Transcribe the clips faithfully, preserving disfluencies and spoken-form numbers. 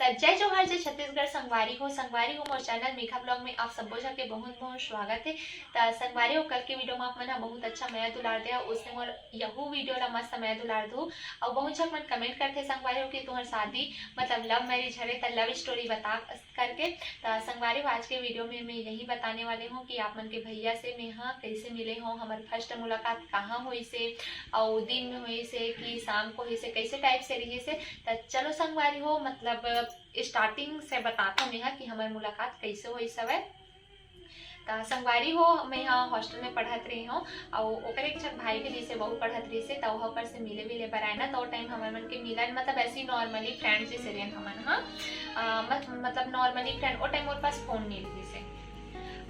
जय जोहार, जय छत्तीसगढ़ संगवारी हो। संगवारी हो, मोर चैनल मेघा ब्लॉग में आप सब्बो झन के बहुत बहुत स्वागत है। त संगवारी हो, कल के वीडियो में आप मन ह बहुत अच्छा मया दुलार दे, उसने मोर यहू वीडियो ला मस्त मया दुलार दू। और बहुत झन मन कमेंट करथे संगवारी हो कि तुम्हार शादी मतलब लव मैरिज हरे, त लव स्टोरी बता करके। त संगवारी हो, आज के वीडियो में मैं यही बताने वाली हूँ कि आप मन के भैया से मैं ह कैसे मिले हो, हमार फर्स्ट मुलाकात कहाँ हुई से, और दिन में हुई से कि शाम को हुई से, कैसे टाइप से रही से। त चलो संगवारी हो, मतलब स्टार्टिंग से बताता हूँ मैं ह कि हमार मुलाकात कैसे हुई सवे। त संगवारी हो, मैं ह हॉस्टल में पढ़त रही हूँ, और ओकर एक झन भाई भी रहिसे, वहू पढ़त रहिसे, त ओकर से मिले विले बर आए ना, त ओ टाइम हमर मन के मिलन मतलब ऐसी नॉर्मली फ्रेंड जैसे रहे हमन ह। अ, मत-, मतलब नॉर्मली फ्रेंड, ओ टाइम मोर पास फोन नहीं रहिसे,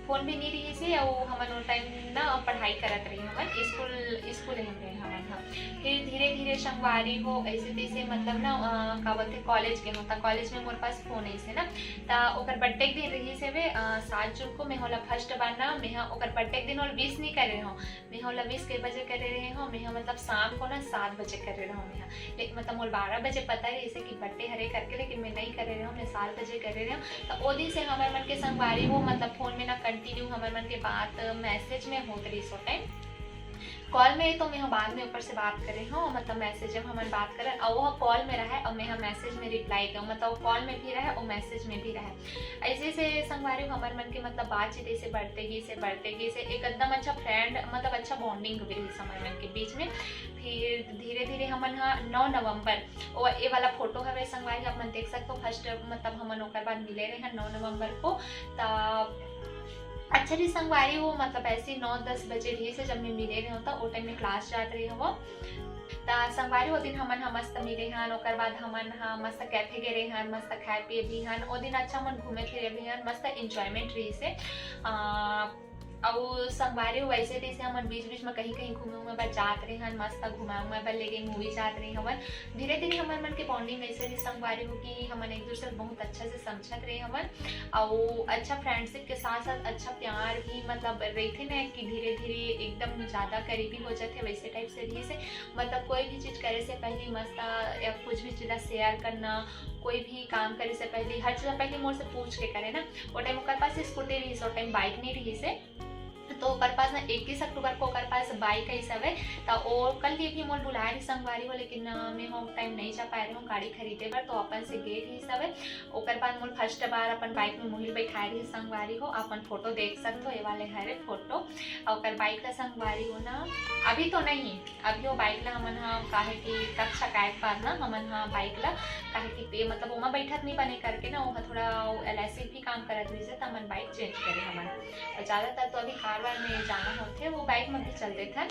फोन भी नहीं रहिसे, और हमन ओ टाइम ना पढ़ाई करत रही हमन, स्कूल, स्कूल हम रहे हमन ह। फिर धीरे धीरे संगवारी हो, ऐसे तैसे मतलब ना, अ, का बोलते, कॉलेज के हो, त कॉलेज में मोर पास फोन ऐसे ना, त ओकर बर्थडे के दिन रहिसे वे, अ, सात जून को। मैं होला फर्स्ट बार ना, मैं ह ओकर बर्थडे के दिन ओला विश नहीं करे रहे हूँ। मैं होला विश के बजे करे रहे हूँ, मैं ह मतलब शाम को ना सात बजे करे रहे हूँ मैं ह। लेकिन मतलब मोला बारह बजे पता रहिसे कि बर्थडे हरे करके, लेकिन मैं नहीं करे रहे हूँ, मैं सात बजे करे रहे हूँ। त ओ दिन से हमर मन के संगवारी हो, मतलब फोन में ना कंटिन्यू हमर मन के बात मैसेज में होत रहिस ओ टाइम। कॉल में तो मैं ह बाद में ओकर से बात करे हूँ, मतलब मैसेज में हमन बात करन, और वो कॉल में रहे और मैं ह मैसेज में रिप्लाई दूँ, मतलब कॉल में भी रहे और मैसेज में भी रहे। ऐसे से संगवारी हो, हमर मन के मतलब बातचीत ऐसे बढ़ते गिसे, बढ़ते गिसे, एक एकदम अच्छा फ्रेंड, मतलब अच्छा बॉन्डिंग भी रहिस हमर मन के बीच में। फिर धीरे धीरे हमन ह नौ नवंबर, ओ ये वाला फोटो हवे संगवारी, आप मन देख सकते हो, फर्स्ट मतलब हमन ओकर बाद मिले रहे हैं नौ नवंबर को। त अच्छा रहिस संगवारी हो, मतलब ऐसे नौ दस बजे रहिसे जब मैं मिले रहे हूँ, त ओ टाइम में क्लास जात रहे हूँ। त संगवारी हो, ओ दिन हमन ह मस्त मिले हन, ओकर बाद हमन ह मस्त कैफे गे रहे हन, मस्त खाए पिए भी हन, ओ दिन अच्छा हमन घूमे फिरे भी हन, मस्त एंजॉयमेंट रहिसे। अ, अउ संगवारी हो, वैसे तैसे हमन बीच बीच में कहीं कहीं घूमे उमे बर जात रहे हन, मस्त घुमाए उमाए बर ले गए, मूवी जात रहे हवन। धीरे धीरे हमर मन के बॉन्डिंग ऐसे रहिस संगवारी हो कि हमन एक दूसरे ल बहुत अच्छा से समझत रहे हवन, अउ अच्छा फ्रेंडशिप के साथ साथ अच्छा प्यार भी, मतलब रहिथे ना कि धीरे धीरे एकदम ज्यादा करीबी हो जाथे, वैसे टाइप से रहिसे। मतलब कोई भी चीज करे से पहले मस्त, या कुछ भी चीज ला शेयर करना, कोई भी काम करे से पहले, हर चीज ला पहले मोर से पूछ के करे ना। ओ टाइम ओकर पास स्कूटी रहिस, ओ टाइम बाइक नहीं रहिसे। तो ओकर पास ना इक्कीस अक्टूबर को ओकर पास बाइक आइस हवे, त ओ कल के भी मोल बुलाए रहिस संगवारी हो, लेकिन, अ, मैं हो टाइम नहीं जा पाए रहे हूँ गाड़ी खरीदे बर, तो अपन से गे रहिस हवे। ओकर बाद मोल फर्स्ट बार अपन बाइक में मोहिल बैठाए रहिस संगवारी हो, अपन फोटो देख सकत हो, ये वाले हरे फोटो। अउ ओकर बाइक ला संगवारी हो ना, अभी तो नहीं, अभी वो बाइक ला हमन ह काहे कि तक छकाए के बाद ना हमन ह बाइक ला, काहे कि पे मतलब ओमा बैठत नहीं बने करके ना, ओहा थोड़ा एल आई सी भी काम करत रहिस हे, त हमन बाइक चेंज करे हमन। और ज्यादातर तो अभी कार वार में जाना होथे, वो बाइक में भी चल देथन।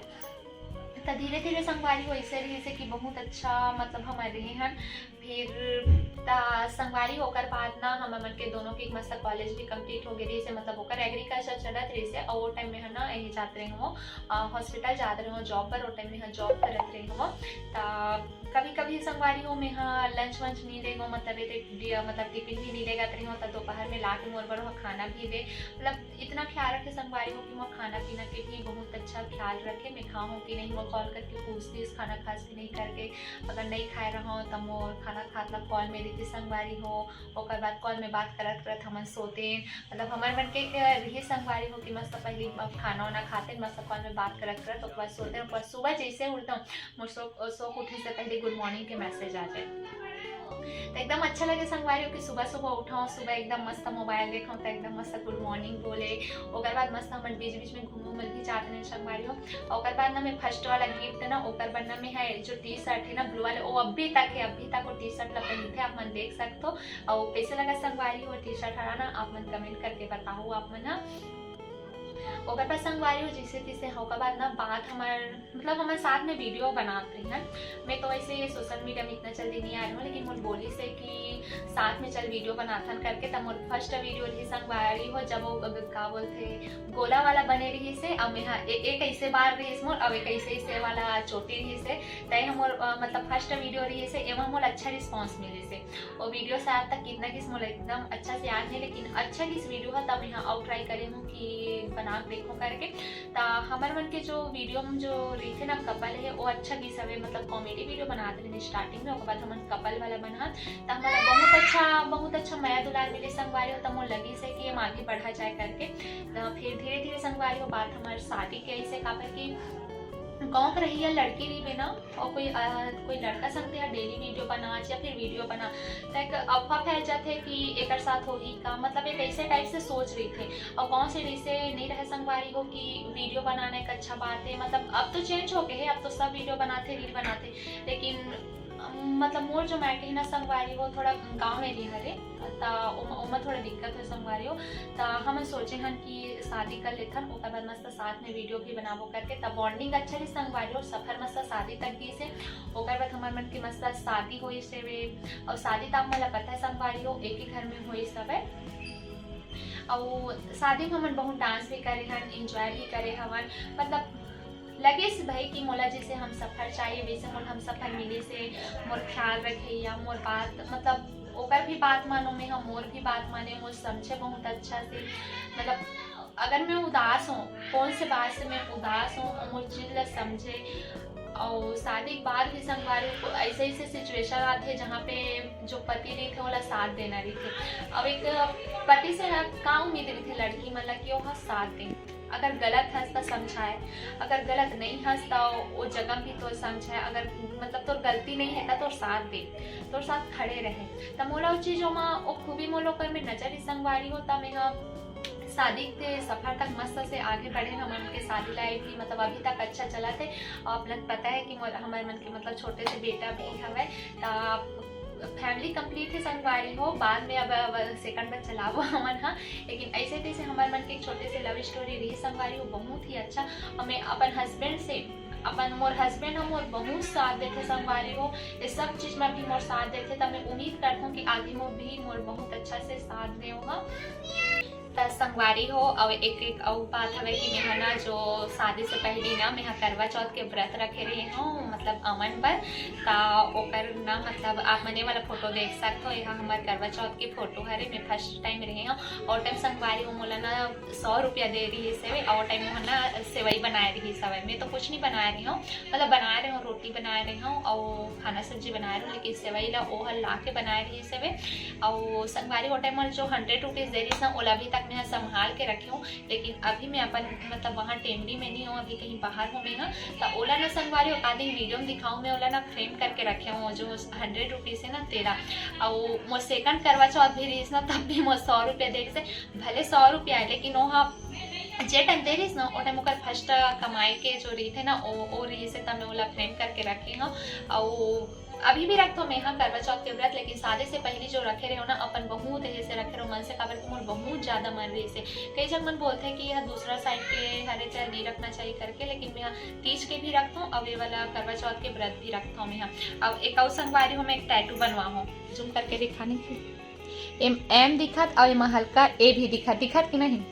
त धीरे धीरे संगवारी हो ऐसे रहिस हे कि बहुत अच्छा मतलब हमर रहे हन। फिर त संगवारी ओकर बाद ना हमर मन के दोनों के एक मस्त कॉलेज भी कंप्लीट हो गए रहिस हे, मतलब ओकर एग्रीकल्चर चलत रहिस हे, और वो टाइम में ह ना यही जात रहे हो, अ, हॉस्पिटल जात रहे हो जॉब पर, वो टाइम में ह जॉब करत रहे हो। त कभी कभी संगवारी हो मैं ह लंच वंच नहीं दे गो, मतलब ये डि-, मतलब टिफिन भी नहीं लेगा रही हो, त दोपहर में ला के मोर बर ह खाना भी दे, मतलब इतना ख्याल रखे संगवारी हो कि मोर खाना पीना के भी बहुत अच्छा ख्याल रखे। मैं खाऊँ कि नहीं, मोर कॉल करके पूछतीस खाना खास कि नहीं करके, अगर नहीं खाए रहो त मोर खाना खात ला कॉल में रहितिस संगवारी हो। ओकर बाद कॉल में बात करत करत हमन सोते, मतलब हमर मन के, अ, रहिस संगवारी हो कि मस्त पहली अब खाना वाना खाते, मस्त कॉल में बात करत करत ओकर बाद सोते, ओकर बाद सुबह जैसे उठता हूँ, मोर सो, सोक उठे से पहले गुड मॉर्निंग के मैसेज आ जाए। त एकदम अच्छा लगे संगवारी हो कि सुबह सुबह उठाओ, सुबह एकदम मस्त मोबाइल देखो, त एकदम मस्त गुड मॉर्निंग बोले। ओकर बाद मस्त हमन बीच बीच में घूमे उमे भी जात रहे संगवारी हो। ओकर बाद ना मैं फर्स्ट वाला गिफ्ट ना, ओकर बर ना मैं है जो टी शर्ट है ना ब्लू वाले, वो अभी तक है, अभी तक वो टी शर्ट ला पहनथे, आप मन देख सकते हो। और कैसे लगा संगवारी हो टी शर्ट हरा ना, आप मन कमेंट करके बताओ आप मन ह। ओकर बाद संगवारी हो जैसे तैसे, ओकर बाद ना बात हमार मतलब हमन साथ में वीडियो बनात रही हन। मैं तो वैसे ये सोशल मीडिया में इतना जल्दी नहीं आ रही हूँ, लेकिन मोर बोलिस हे कि साथ में चल वीडियो बनाथन करके। त मोर फर्स्ट वीडियो रही संगवारी हो, जब वो ग-, का बोलथे, गोला वाला बने रहिस हे, अब मैं ह ए-, एक ऐसे बार रहिस मोर, अब एक ऐसे ऐसे वाला चोटी रहिस हे। त ये मोर, अ, मतलब फर्स्ट वीडियो रहिस हे, एमा मोर अच्छा रिस्पॉन्स मिलिस हे। वो वीडियो शायद तक कितना किस मोला एकदम अच्छा से याद नहीं, लेकिन अच्छा किस वीडियो है, तब मैं ह और ट्राई करे हूँ कि बना के देखो करके। त हमर मन के जो वीडियो में जो रहिथे ना कपल है, वो अच्छा किस हवे, मतलब कॉमेडी वीडियो बनात रहिन स्टार्टिंग में, ओकर बाद हमन कपल वाला बनात, त हमला बहुत अच्छा, बहुत अच्छा मया दुलार मिले संगवारी हो, त मोर लगिस हे कि एमा आगे बढ़ा जाए करके। त फिर धीरे-धीरे संगवारी हो बात हमर शादी के अइसे, काबर कि गाँव के रहइया लड़की रहिबे ना, अउ कोई, अ, कोई लड़का संग तेहा daily video बनाच या फिर video बना, त एक अफवाह फैल जाथे कि एकर साथ होही का, मतलब एक अइसे type से सोच रहिथे। अउ गाँव से जइसे नइ रहे संगवारी हो कि video बनाना एक अच्छा बात हे, मतलब अब तो change हो गए हे, अब तो सब video बनाथे, reel बनाथे, लेकिन अम, मतलब मोर जो मायके हे ना संगवारी हो, थोड़ा गाँव area हरे, त ओमा, ओमा थोड़ा दिक्कत होय संगवारी हो। त हमन सोचे हन कि शादी कर लेथन, ओकर बाद मस्त साथ में video भी बनाबो करके, त bonding अच्छा रही संगवारी हो, सफर मस्त शादी तक गिस हे। ओकर बाद हमर मन के मस्त शादी होइस हवे, अउ शादी त आप मन ला पता हे संगवारी हो, एक ही घर में होइस हवे। अउ शादी में हमन बहुत dance भी करे हन, enjoy भी करे हवन, मतलब लगिस भाई कि मोला जइसे हमसफर चाहिए, वइसे मोला हमसफर मिलिस हे, मोर ख्याल रखे या मोर बात, मतलब ओकर भी बात मानों मैं, हम मोर भी बात माने, मोर समझे बहुत अच्छा से। मतलब अगर मैं उदास हों, कौन से बात से मैं उदास हों, अउ मोर चीज ला समझे। अउ शादी के बाद भी संगवारी हो अइसे अइसे situation आथे, जहाँ पे जो पति रहिथे, ओला साथ देना रहिथे। अब एक पति से ना का उम्मीद रहिथे लड़की मन ला कि ओहा साथ दे। अगर गलत हस त समझाए, अगर गलत नइ हस त ओ जगह भी तोर समझाए, अगर मतलब तोर गलती नइ हे त तोर साथ दे, तोर साथ खड़े रहे। त मोला ओ चीज ओमा ओ खूबी मोला ओकर में नजर ही संगवारी हो, त मैं ह शादी के सफर तक मस्त से आगे बढ़े। हमन के शादी life भी मतलब अभी तक अच्छा चलत हे। अउ आप लोग पता हे कि मोर, हमर मन के मतलब छोटे से बेटा भी हवय, त family complete हे संगवारी हो, बाद में अब, अब second बच्चा लाबो हमन ह। लेकिन अइसे तइसे हमर मन के एक छोटे से love story रही संगवारी हो, बहुत ही अच्छा। अउ मैं अपन husband से, अपन मोर husband ह मोर बहुत साथ देथे संगवारी हो, ये सब चीज में भी मोर साथ देथे, त मैं उम्मीद करथों कि आगे में भी मोर बहुत अच्छा से साथ दे ओहा। त संगवारी हो, अउ एक, एक अउ बात हवे कि मैं ह ना जो शादी से पहली ना मैं ह करवा चौथ के व्रत रखे रहे हूँ, मतलब अमन बर। त ओकर ना मतलब आप मन ये वाला photo देख सकत हो, ये ह हमर करवा चौथ के photo हरे। मैं first time रहे हूँ, ओ time संगवारी हो मोला ना सौ रुपया दे रहिस हवे, अउ ओ time वो ह ना सेवई बनाए रहिस हवे। मैं तो कुछ नहीं बनाए रहे हूँ, मतलब बनाए रहे हूँ, रोटी बनाए रहे हूँ अउ खाना सब्जी बनाए रहे हूँ, लेकिन सेवई ला ओहर ला के बनाए रहिस हवे। अउ संगवारी हो time जो hundred rupees दे रहिस ना, ओला अभी तक मैं ह संभाल के रखे हूँ। लेकिन अभी मैं अपन मतलब वहाँ टेमरी में नहीं हूँ, अभी कहीं बाहर हूँ मैं ह। त ओला ना संगवारी हो का दिन video में दिखाऊँ, मैं ओला ना frame करके रखे हूँ, जो hundred rupees हे ना तेला। अउ मोर second करवा चौथ भी रहिस ना, तब भी मोर सौ रुपया दे रहिस हे। भले सौ रुपया हे, लेकिन ओहा जे time दे रहिस ना, ओ time ओकर first कमाई के जो रहिथे ना, ओ, ओ रहिस हे, त मैं ओला frame करके रखे हूँ। अउ अभी भी रखथों मैं ह करवा चौथ के व्रत, लेकिन शादी से पहली जो रखे रहे हूँ ना, अपन बहुत एहे से रखे रहे हूँ मन से, काबर कि मोर बहुत ज्यादा मन रहिस हे। कई झन मन बोलथे कि यह दूसरा side के हरे, तेला नहीं रखना चाहिए करके, लेकिन मैं ह तीज के भी रखथों, अउ ये वाला करवा चौथ के व्रत भी रखथों मैं ह। अब एक अउ संगवारी हो, मैं एक tattoo बनवाहूँ, zoom करके दिखाने की। एम, M दिखत अउ एमा हल्का A भी दिखत, दिखत कि नहीं?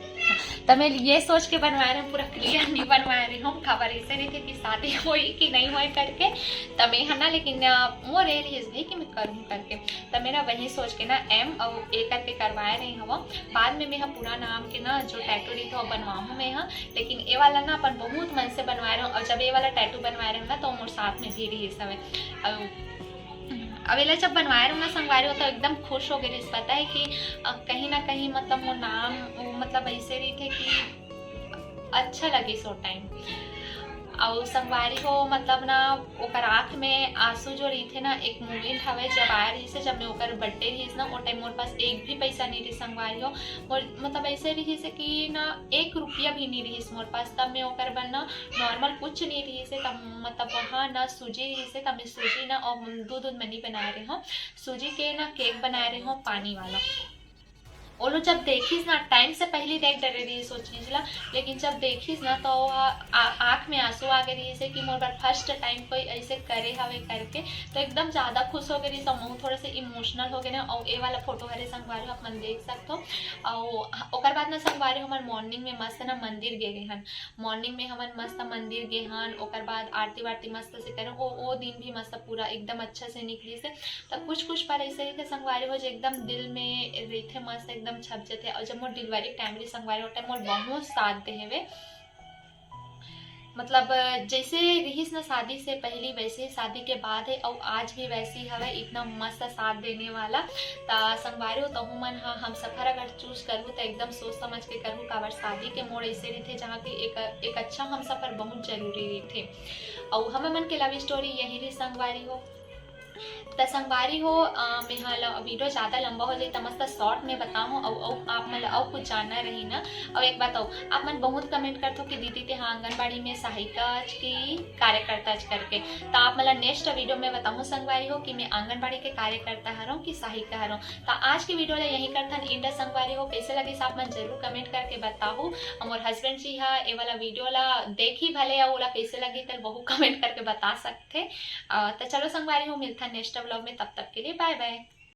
त मैं ये सोच के बनवाए रहे हूँ, पूरा clear नहीं बनवाए रहे हूँ, काबर अइसे रहिथे कि शादी होई कि नहीं होई करके। त मैं ह ना, लेकिन, अ, मोर ए रहिस भाई कि मैं करूँ करके, त मैं ना वही सोच के ना M अउ A करके करवाए रहे हूँ। बाद में मैं ह पूरा नाम के ना जो tattoo रहिथे वो बनवाहूँ मैं ह, लेकिन ए वाला ना अपन बहुत मन से बनवाए रहे हूँ, अउ जब ए वाला tattoo बनवाए रहे हूँ ना, त मोर साथ में भी रहिस हवे। अउ अब एला जब बनवाए रहे हूँ ना संगवारी हो, त एकदम खुश हो गए रहिस। पता है कि, अ, कहीं ना कहीं मतलब मोर नाम, वो मतलब अइसे रहिथे कि अच्छा लगिस ओ time। अउ संगवारी हो, मतलब ना, ओकर आँख में आंसू जो रहिथे ना, एक moment हवे जब आए रहिस हे, जब मैं ओकर birthday रहिस ना, ओ time मोर पास एक भी पैसा नहीं रहिस संगवारी हो। मोर मतलब अइसे रहिस हे कि ना एक रुपया भी नहीं रहिस मोर पास, तब मैं ओकर बर ना normal कुछ नहीं रहिस हे, तब मतलब वहाँ ना सूजी रहिस हे, तब मैं सूजी ना अउ दूध, दूध में नहीं बनाए रहे हूँ, सूजी के ना cake बनाए रहे हूँ पानी वाला। ओलो जब देखिस ना, time से पहली देख डरे रहिस ओ चीज ला, लेकिन जब देखिस ना, तो आ-, आ-, आँख में आंसू आ गए रहिस हे कि मोर बर first time कोई ऐसे करे हवे करके, तो एकदम ज्यादा खुश हो गए रहिस। तो महू थोड़ा से emotional हो गए ना। और ए वाला photo हरे संगवारी हो, आप मन देख सकत हो। और ओकर बाद ना संगवारी हो, हमन morning में मस्त ना मंदिर गे रहे हन। Morning में हमन मस्त मंदिर गे हन, ओकर बाद आरती वारती मस्त से करे। ओ, ओ दिन भी मस्त पूरा एकदम अच्छा से निकलिस हे। त कुछ कुछ पल ऐसे रहिथे संगवारी हो, जो एकदम दिल में रहिथे, मस्त एकदम छप जथे। और जब मोर delivery time रहिस संगवारी, ओ time मोर बहुत साथ दे हेवे। मतलब जैसे रिहिस ना शादी से पहली, वैसे ही शादी के बाद है, और आज भी वैसे ही हवे, इतना मस्त साथ देने वाला। त संगवारी हो, तहु मन ह हमसफर अगर चूज करहू त एकदम सोच समझ के करहू, काबर शादी के मोड़ ऐसे रहिथे जहाँ पे एक, एक अच्छा हमसफर बहुत जरूरी रहिथे। और हमर मन के लव स्टोरी यही रही संगवारी हो। त संगवारी हो, अ, मेहा ल-, वीडियो ज्यादा लंबा हो जाए त मस्त शॉर्ट में बताहूँ, अउ, अउ आप मन ल अउ कुछ जानना रही ना। अउ एक बात अउ, आप मन बहुत कमेंट करथो कि दीदी तेहा आंगनबाड़ी में सहायिका च कि कार्यकर्ता च करके। त आप मन ल नेक्स्ट वीडियो में बताहूँ संगवारी हो कि मैं आंगनबाड़ी के कार्यकर्ता हरौं कि सहायिका हरौं। त आज के वीडियो ल यही करथन एंड संगवारी हो। कैसे लगिस आप मन जरूर कमेंट करके बताहू। अउ मोर हस्बैंड जी हा ए वाला वीडियो ला देखी भले, अउ ओला कैसे लगी तेल वहू कमेंट करके बता सकथे। अ, त चलो संगवारी हो, मिलथन नेक्स्ट व्लॉग में, तब तक के लिए बाय बाय।